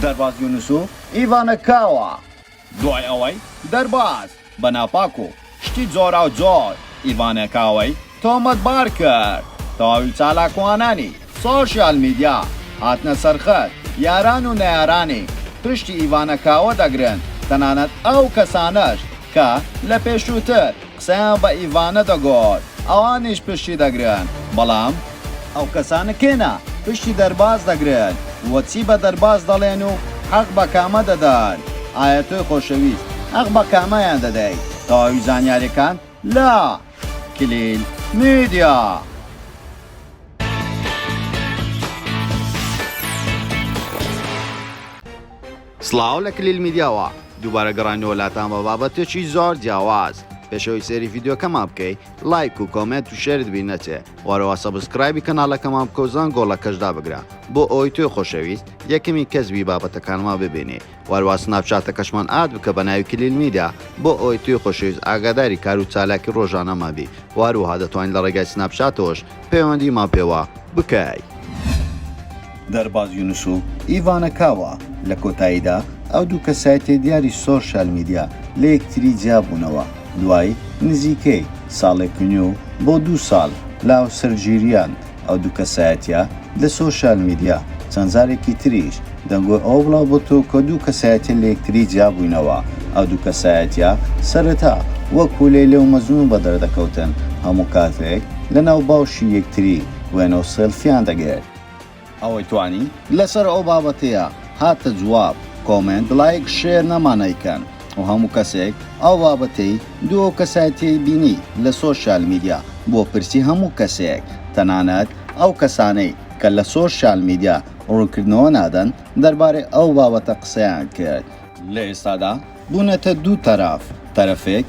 دەرباز یونس و ئیڤانە کاوە. دوای ئەوەی دەرباز بە ناپاک و شتی جۆراوجۆر ئیڤانە کاوەی تۆمەتبار کرد، تەواوی چالاکوانانی سۆشیال میدیا هاتنە سەرخەت، یاران و نەیارانی پشتی ئیڤانە کاوە دەگرن، تەنانەت ئەو کەسانەش کە لە پێشووتر قسەیان بە ئیڤانە دەگۆت ئەوانیش پشتی دەگرن، بەڵام ئەو کەسانە کێنە پشتی دەرباز دەگرن و چی بە دەرباز دەڵێن و حەق بە کامە دەدەن؟ ئایا تۆی خۆشەویست حەق بە کامەیان دەدەیت؟ تەواوی زانیاریەکان لە کلیل میدیا. سڵاو لە کلیل میدیاوە دووبارە گەڕاینەوە لاتان بە بابەتێکی زۆر جیاواز پێش ئەوەی سەیری ڤیدیۆکەمان بکەی لایک و comment و share ت بیر نەچێ وەرەوە subscribe ی کەناڵەکەمان بکە و زەنگۆڵەکەش دابگرە بۆ ئەوەی تۆی خۆشەویست یەکەمین کەس بی بابەتەکانمان ببینی وەروا سناپچاتەکەشمان add بکە بە ناوی کلیل میدیا بۆ ئەوەی تۆی خۆشەویست ئاگاداری کار و چالاکی ڕۆژانەمان بی وەهەروەها دەتوانیت لە ڕێگای سناپچاتەوەش پەیوەندیمان پێوە بکەی. دەرباز یونس و ئیڤانە کاوە، لە کۆتاییدا ئەو دوو کەسایەتیە دیاری سۆشیال میدیا لە یەکتری جیابوونەوە، دوای نزیکەی ساڵێک و نیو بۆ دوو ساڵ لە هاوسەرگیریان، ئەو دوو کەسایەتیە لە سۆشیال میدیا چەند جارێکی تریش دەنگۆی ئەوە بڵاوبۆتەوە کە دوو کەسایەتیە لە یەکتری جیابووینەوە، ئەو دوو کەسایەتیە سەرەتا وەکو لەیلە و مەجنون بەدەردەکەوتن، هەموو کاتێک لەناو باوشی یەکتری وێنە و سێڵفیان دەگرت. ئەوەی توانی لەسەر ئەو بابەتەیە هاتە جواب comment لایک share نەما نەیکەن و هەموو کەسێک ئەو بابەتەی دوو ئەو کەسایەتیەی بینی لە سۆشیال میدیا بۆ پرسی هەموو کەسێک تەنانەت ئەو کەسانەی کە لە سۆشیال میدیا ڕوونکردنەوە نادەن دەربارەی ئەو بابەتە قسەیان کرد. لە ئێستادا بوونەتە دوو تەرەف، تەرەفێک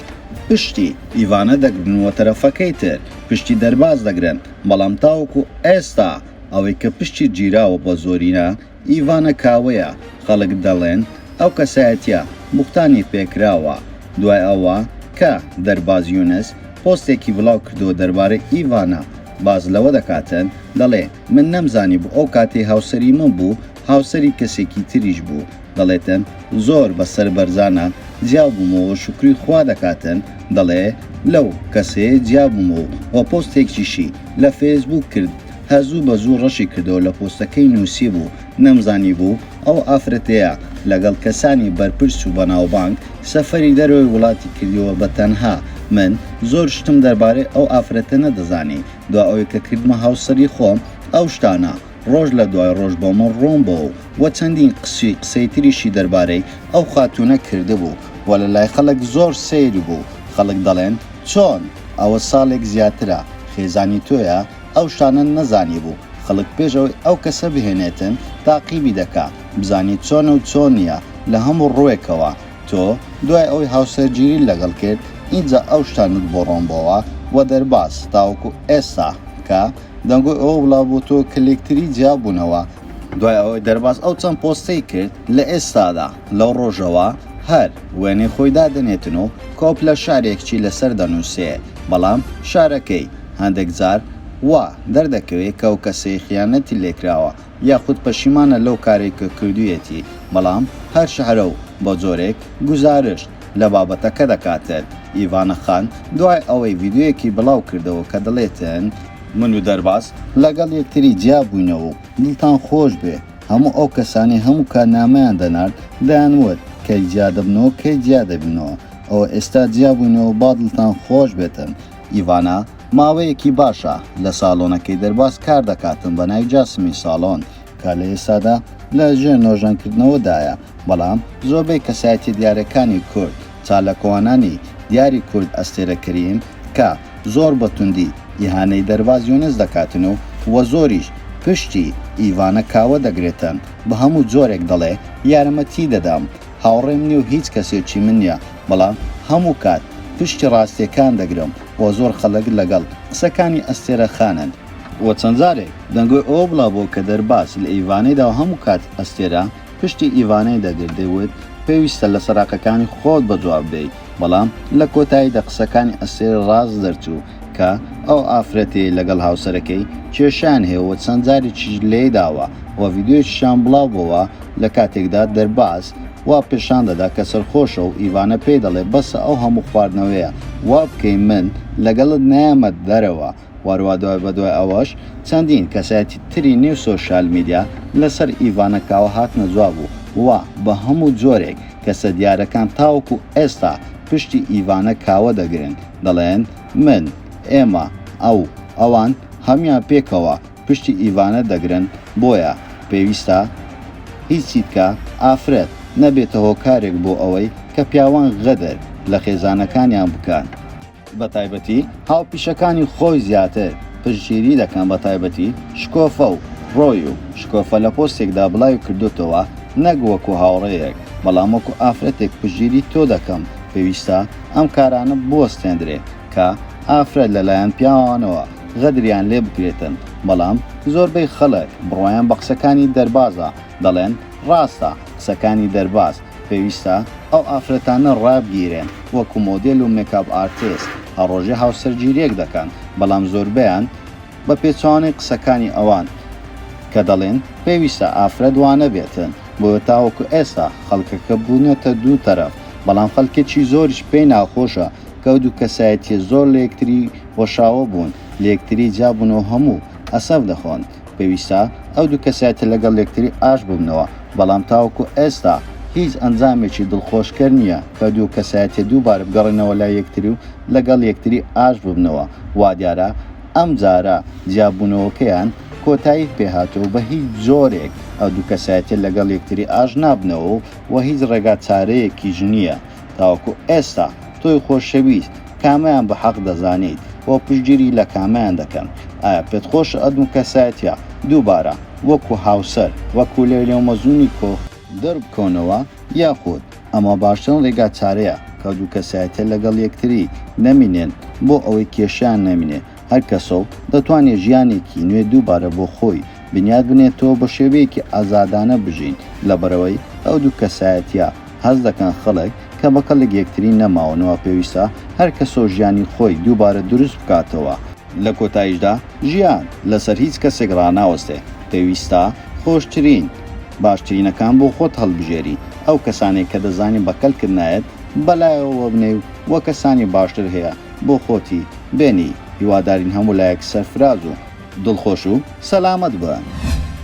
پشتی ئیڤانە دەگرن و تەرەفەکەی تر پشتی دەرباز دەگرن، بەڵام تاوەکو ئێستا ئەوەی کە پشتی گیراوە بە زۆرینە ئیڤانە کاوەیە، خەڵک دەڵێن ئەو کەسایەتیە بوختانی پێکراوە، دوای ئەوە کە دەرباز یونس پۆستێکی بڵاو کردەوە دەربارەی ئیڤانە باس لەوە دەکاتن دەڵێ من نەمزانیبوو ئەو کاتەی هاوسەری من بوو هاوسەری کەسێکی تریش بوو، دەڵێتن زۆر بە سەربەرزانە جیابوومەوە شوکری خوا دەکاتن دەڵێ لەو کەسەیە جیابوومەوە و پۆستێکیشی لە فەیسبووک کرد هەر زوو بە زوو ڕەشی کردەوە لە پۆستەکەی نووسیبوو نەمزانیبوو ئەو ئافرەتەیە لەگەڵ کەسانی بەرپرس و بەناوبانگ سەفەری دەرەوەی وڵاتی کردووە بە تەنها من زۆر شتم دەربارەی ئەو ئافرەتە نەدەزانی دوا ئەوەی کە کردمە هاوسەری خۆم ئەو شتانە ڕۆژ لە دوای ڕۆژ بۆ من ڕوون بۆو و چەندین قسوی قسەی تریشی دەربارەی ئەو خاتوونە کردبوو و لە لای خەڵک زۆر سەیر بوو خەڵک دەڵێن چۆن ئەوە ساڵێک زیاترە خێزانی تۆیە ئەو شتانەت نەزانیبوو خەڵک پێش ئەوەی ئەو کەسە بهێنێتن تاقیبی دەکا بزانی چۆنە و چۆن نیە لە هەموو ڕوێکەوە تۆ دوای ئەوەی هاوسەرگیریت لەگەڵ کرد ئینجا ئەو شتانەت بۆ ڕوون بۆوە و دەرباز تاوەکو ئێستا کە دەنگۆی ئەوە بڵاوبۆتەوە کە لێکتری جیابوونەوە، دوای ئەوەی دەرباز ئەو چەند پۆستەی کرد لە ئێستادا لەو ڕۆژەوە هەر وێنەی خۆی دادەنێتن و کۆپلە شعرێکچی لەسەر دەنووسێ، بەڵام شعرەکەی هەندێک جار وا دەردەکەوێ کە ئەو کەسەی خیانەتی لێکراوە یاخود پەشیمانە لەو کارەی کە کردوویەتی، بەڵام هەر شعرە و بە جۆرێک گوزارشت لە بابەتەکە دەکاتن. ئیڤانە خان دوای ئەوەی ڤیدیۆیەکی بڵاو کردەوە کە دەڵێتن، من و دەرباز لەگەڵ یەکتری جیا بووینەوە و دڵتان خۆش بێ هەموو ئەو کەسانەی هەموو کات نامەیان دەنارد دەیان وت کەی جیا دەبنەوە کەی جیا دەبینەوە ئەوە ئێستا جیا بووینەوە با دڵتان خۆش بێتن. ئیڤانا ماوەیەکی باشە لە ساڵۆنەکەی دەرباز کار دەکاتن بە ناوی جاسمی ساڵۆن کە لە ئێستادا لە ژێر نۆژەنکردنەوەدایە، بەڵام زۆربەی کەسایەتیە دیارەکانی کورد چاالکوانانی دیاری کورد ئەستێرە کەریم کە زۆر بە توندی ئیهانەی دەرباز یونس دەکاتن و وە زۆریش پشتی ئیڤانە کاوە دەگرێتن بە هەموو جۆرێک دەڵێ یارمەتی دەدەم هاوڕێم نیە و هیچ کەسێکی من نیە بەڵام هەموو کات پشتی ڕاستیەکان دەگرم وە زۆر خەڵک لەگەڵ قسەکانی ئەستێرە خانن. وە چەند جارێک دەنگۆی ئەوە بڵاوبۆوە کە دەرباز لە ئیڤانەی دا و هەموو کات ئەستێرە پشتی ئیڤانەی دەگرت دەیوت پێویستە لەسەر ڕقەکانی خۆت بە جواب دەی بەڵام لە کۆتاییدا قسەکانی ئەستێرە ڕاست دەرچوو. کە ئەو ئافرەتەی لەگەڵ هاوسەرەکەی کێشەیان هەیە و چەند جارێکیش لێیداوە و ڤیدیۆیەکیشیان بڵاوبۆوە لە کاتێکدا دەرباز وا پێشان دەدا کە سەرخۆشە و ئیڤانە پێی دەڵێ بەسە ئەو هەموو خواردنەوەیە وا بکەی من لەگەڵت نایەمە دەرەوە واروا دوای بەدوای ئەوەش چەندین کەسایەتی تری نێو سۆشیال میدیا لەسەر ئیڤانە کاوە هاتنە جواب و وا بە هەموو جۆرێک کەسە دیارەکان تاوەکو ئێستا پشتی ئیڤانە کاوە دەگرن دەڵێن من، ئێمە، ئەو، ئەوان هەموویان پێکەوە پشتی ئیڤانە دەگرن بۆیە پێویستە هیچیتکە ئافرەت نەبێتە هۆکارێک بۆ ئەوەی کە پیاوان غەدر لە خێزانەکانیان بکەن. بەتایبەتی هاوپیشەکانی خۆی زیاتر پشتگیری دەکەن بەتایبەتی شکۆفە و ڕۆی و شکۆفە لە پۆستێکدا بڵاوی کردۆتەوە نەک وەکو هاوڕێیەک بەڵام وەکو ئافرەتێک پشتگیری تۆ دەکەم پێویستە ئەم کارانە بوەستێندرێ کە ئافرەت لەلایەن پیاوانەوە غەدریان لێ بکرێتن بەڵام زۆربەی خەڵک بڕوایان بە قسەکانی دەربازە دەڵێن ڕاستە قسەکانی دەرباز پێویستە ئەو ئافرەتانە ڕابگیرێن وەکو مۆدێل و makeup artist هەر ڕۆژێ هاوسەرگیریەک دەکەن بەڵام زۆربەیان بە پێچەوانەی قسەکانی ئەوان کە دەڵێن پێویستە ئافرەت وانەبێتن بۆیە تاوەکو ئێستا خەڵکەکە بوونەتە دوو تەرەف بەڵام خەڵکێکی زۆریش پێی ناخۆشە کە ئەو دوو کەسایەتیە زۆر لەیەکتری وەشاوە بوون لەیەکتری جیابوونەوە هەموو ئەسەف دەخۆن پێویستە ئەو دوو کەسایەتیە لەگەڵ یەکتری ئاشت ببنەوە، بەڵام تاوەکو ئێستا هیچ ئەنجامێکی دڵخۆشکەر نییە کە دوو کەسایەتیە دووبارە بگەڕێنەوە لای یەکتری و لەگەڵ یەکتری ئاشت ببنەوە، وادیارە ئەمجارە جیابوونەوەکەیان کۆتایی پێهاتووە و بە هیچ جۆرێک ئەو دوو کەسایەتیە لەگەڵ یەکتری ئاشت نابنەوە و هیچ ڕێگا چارەیەکیش نییە تاوەکو ئێستا تۆی خۆشەویست کامەیان بە حەق دەزانیت و پشتگیری لە کامەیان دەکەن؟ ئایا پێت خۆشە ئەم دوو کەسایەتیە دووبارە وەکو هاوسەر وەکو لەیلا و مەجنونی کۆخ دەربکەونەوە یاخود ئەمە باشترین ڕێگا چارەیە کە دوو کەسایەتیە لەگەڵ یەکتری نەمینێن بۆ ئەوەی کێشەیان نەمینێ هەر کەسەو دەتوانێ ژیانێکی نوێ دووبارە بۆ خۆی بنیات بنێتەوە بە شێوەیەکی ئازادانە بژین لەبەرئەوەی ئەو دوو کەسایەتیە هەست دەکەن خەڵک کە بە کەڵک یەکتری نەماون و پێویستە هەر کەسەو ژیانی خۆی دووبارە دروست بکاتەوە. لە کۆتاییشدا ژیان لەسەر هیچ کەسێک ڕاناوەستێ پێویستە خۆشترین باشترینەکان بۆ خۆت هەڵبژێری ئەو کەسانەی کە دەزانی بە کەلکت نایەت بەلایەوە بنێی و کەسانی باشتر هەیە بۆ خۆتی بێنی هیوادارین هەموو لایەک سەرفراز و دڵخۆش و سەلامەت بن.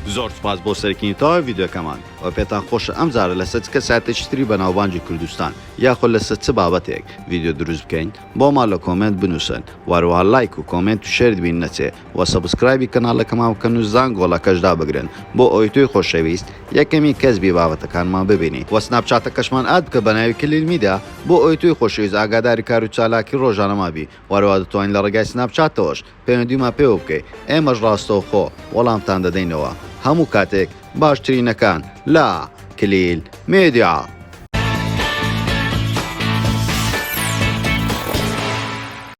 زۆر سوپاس بۆ سەرکردنی تەواوی ڤیدیۆکەمان وە پێتان خۆشە ئەم جارە لەسەر چ کەسایەتێکی تری بەناوبانگی کوردستان یاخود لەسەر چ بابەتێک ڤیدیۆ دروست بکەین بۆمان لە comment بنوسن وەهەروەها لایک و comment و share ت بیر نەچێ وە subscribe ی کەناڵەکەمان بکەن و زانگۆڵەکەش دابگرن بۆ ئەوەی تۆی خۆشەویست یەکەمین کەس بی بابەتەکانمان ببینی وە سناپچاتەکەشمان add بکە بەناوی کلیل میدیا بۆ ئەوەی تۆی خۆشەویست ئاگاداری کار و چالاکی ڕۆژانەمان بی وەهەروەها دەتوانی لە ڕێگای سناپچاتەوەش پەیوەندیمان پێوە بکەی ئێمەش ڕاستەوخۆ وەڵامتان دەدەینەوە هەموو کاتێک باشترینەکان لە کلیل میدیا.